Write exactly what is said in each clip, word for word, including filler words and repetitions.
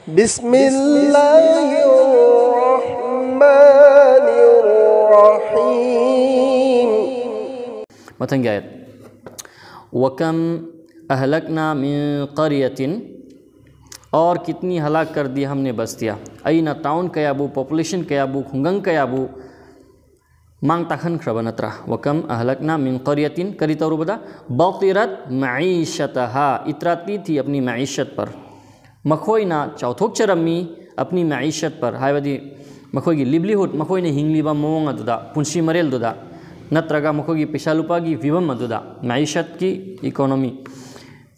بسم الله الرحمن الرحيم. ꯃꯊꯪꯒꯤ ꯑꯥꯌꯠ. وكم أهلكنا من قرية، और कितनी हलाक कर दी हमने बस्तियाँ. ꯑꯩꯅ ꯇꯥꯎꯟ ꯀꯌꯥꯕꯨ, ꯄꯣꯄꯨꯂꯦꯁꯟ ꯀꯌꯥꯕꯨ, ꯈꯨꯡꯒꯪ ꯀꯌꯥꯕꯨ ꯃꯥꯡ ꯇꯥꯛꯍꯟꯈ꯭ꯔꯕ ꯅꯠꯇ꯭ꯔꯥ? وكم أهلكنا من قرية، ꯀꯔꯤ ꯇꯧꯔꯨꯕꯗ? بطرت معيشتها، इतराती थी अपनी معیشت पर. ꯃꯈꯣꯏꯅ ꯆꯥꯎꯊꯣꯛꯆꯔꯝꯃꯤ, अपनी معیشت पर, ꯍꯥꯏꯕꯗꯤ ꯃꯈꯣꯏꯒꯤ ꯂꯤꯕꯂꯤꯍꯨꯗ, ꯃꯈꯣꯏꯅ ꯍꯤꯡꯂꯤꯕ ꯃꯑꯣꯡ ꯑꯗꯨꯗ, ꯄꯨꯟꯁꯤ ꯃꯔꯦꯜꯗꯨꯗ, ꯅꯠꯇ꯭ꯔꯒ ꯃꯈꯣꯏꯒꯤ ꯄꯩꯁꯥ ꯂꯨꯄꯥꯒꯤ ꯐꯤꯕꯝ ꯑꯗꯨꯗ, معیشت ꯀꯤ ꯏꯀꯣꯅꯣꯃꯤ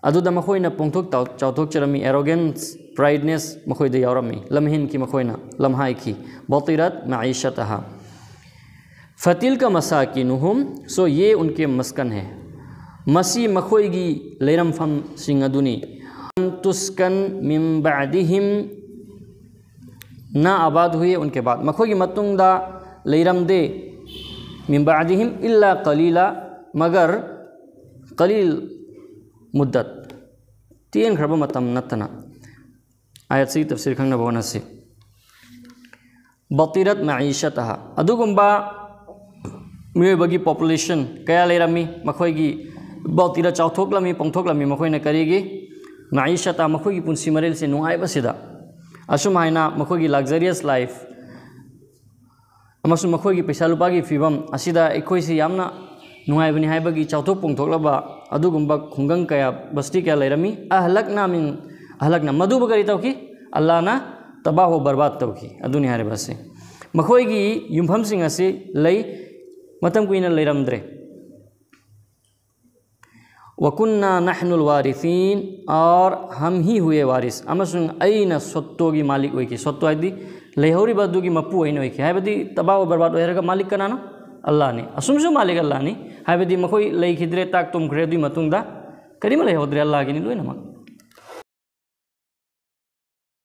ꯑꯗꯨꯗ ꯃꯈꯣꯏꯅ ꯄꯣꯡꯊꯣꯛ ꯆꯥꯎ-, ꯆꯥꯎꯊꯣꯛꯆꯔꯝꯃꯤ, ꯑꯦꯔꯣꯒꯦꯟꯁ, ꯄ꯭ꯔꯥꯏꯗꯅꯦꯁ ꯃꯈꯣꯏꯗ ꯌꯥꯎꯔꯝꯃꯤ, ꯂꯝꯍꯦꯟꯈꯤ, ꯃꯈꯣꯏꯅ ꯂꯝꯍꯥꯏꯈꯤ. بطرت معيشتها. فتلك مساكنهم، so ये उनके مسكن है. ꯃꯁꯤ ꯃꯈꯣꯏꯒꯤ ꯂꯩꯔꯝꯐꯝꯁꯤꯡ ꯑꯗꯨꯅꯤ. لم تسكن من بعدهم، ना आबाद हुए उनके बाद. ꯃꯈꯣꯏꯒꯤ ꯃꯇꯨꯡꯗ ꯂꯩꯔꯝꯗꯦ, من بعدهم إلا قليلا، मगर قليل مدة، ꯇꯦꯟꯈ꯭ꯔꯕ ꯃꯇꯝ ꯅꯠꯇꯅ. ꯑꯥꯌꯠꯁꯤꯒꯤ ꯇꯐꯁꯤꯔ ꯈꯪꯅꯕ ꯍꯣꯠꯅꯁꯤ. بطرت معيشتها. ꯑꯗꯨꯒꯨꯝꯕ ꯃꯤꯑꯣꯏꯕꯒꯤ ꯄꯣꯄꯨꯂꯦꯁꯟ ꯀꯌꯥ ꯂꯩꯔꯝꯃꯤ? ꯃꯈꯣꯏꯒꯤ بطرت ꯆꯥꯎꯊꯣꯛꯂꯝꯃꯤ, ꯄꯣꯡꯊꯣꯛꯂꯝꯃꯤ꯫ ꯃꯈꯣꯏꯅ ꯀꯔꯤꯒꯤ? معيشتها، ꯃꯈꯣꯏꯒꯤ ꯄꯨꯟꯁꯤ ꯃꯔꯦꯜꯁꯦ ꯅꯨꯡꯉꯥꯏꯕꯁꯤꯗ, ꯑꯁꯨꯝ ꯍꯥꯏꯅ ꯃꯈꯣꯏꯒꯤ luxurious life ꯑꯃꯁꯨꯡ ꯃꯈꯣꯏꯒꯤ ꯄꯩꯁꯥ ꯂꯨꯄꯥꯒꯤ ꯐꯤꯕꯝ ꯑꯁꯤꯗ ꯑꯩꯈꯣꯏꯁꯤ ꯌꯥꯝꯅ ꯅꯨꯡꯉꯥꯏꯕꯅꯤ ꯍꯥꯏꯕꯒꯤ ꯆꯥꯎꯊꯣꯛ ꯄꯣꯡꯊꯣꯛꯂꯕ ꯑꯗꯨꯒꯨꯝꯕ ꯈꯨꯡꯒꯪ ꯀꯌꯥ, ꯕꯁꯇꯤ ꯀꯌꯥ ꯂꯩꯔꯝꯃꯤ꯫ أهلكنا من، أهلكنا، ꯃꯗꯨꯕꯨ ꯀꯔꯤ ꯇꯧꯈꯤ? ꯑꯜꯂꯥꯍꯅ ꯇꯕꯥꯍ ꯋꯥ ꯕꯔꯕꯥꯗ ꯇꯧꯈꯤ꯫ ꯑꯗꯨꯅꯤ ꯍꯥꯏꯔꯤꯕ ꯑꯁꯤ꯫ ꯃꯈꯣꯏꯒꯤ ꯌꯨꯝꯐꯝꯁꯤꯡ ꯑꯁꯤ ꯂꯩ, ꯃꯇꯝ ꯀꯨꯏꯅ ꯂꯩꯔꯝꯗ꯭ꯔꯦ꯫ وكنا نحن الوارثين، और हम ही हुए वारिस, ꯑꯃꯁꯨꯡ ꯑꯩꯅ ꯁꯣꯠꯇꯣꯒꯤ ꯃꯥꯂꯤꯛ ꯑꯣꯏꯈꯤ꯫ ꯁꯣꯠꯇꯣ ꯍꯥꯏꯗꯤ ꯂꯩꯍꯧꯔꯤꯕ ꯑꯗꯨꯒꯤ ꯃꯄꯨ ꯑꯩꯅ ꯑꯣꯏꯈꯤ꯫ ꯍꯥꯏꯕꯗꯤ ꯇꯕꯥꯍ ꯋꯥ ꯕꯔꯕꯥꯗ ꯑꯣꯏꯍꯜꯂꯒ ꯃꯥꯂꯤꯛ ꯀꯅꯥꯅꯣ? ꯑꯜꯂꯥꯍꯅꯤ꯫ ꯑꯁꯨꯝꯁꯨ ꯃꯥꯂꯤꯛ ꯑꯜꯂꯥꯍꯅꯤ꯫ ꯍꯥꯏꯕꯗꯤ ꯃꯈꯣꯏ ꯂꯩꯈꯤꯗ꯭ꯔꯦ, ꯇꯥꯛ ꯇꯨꯝꯈ꯭ꯔꯦ꯫ ꯑꯗꯨꯒꯤ ꯃꯇꯨꯡꯗ ꯀꯔꯤꯃ ꯂꯩꯍꯧꯗ꯭ꯔꯦ, ꯑꯜꯂꯥꯍꯒꯤꯅꯤ ꯂꯣꯏꯅꯃꯛ꯫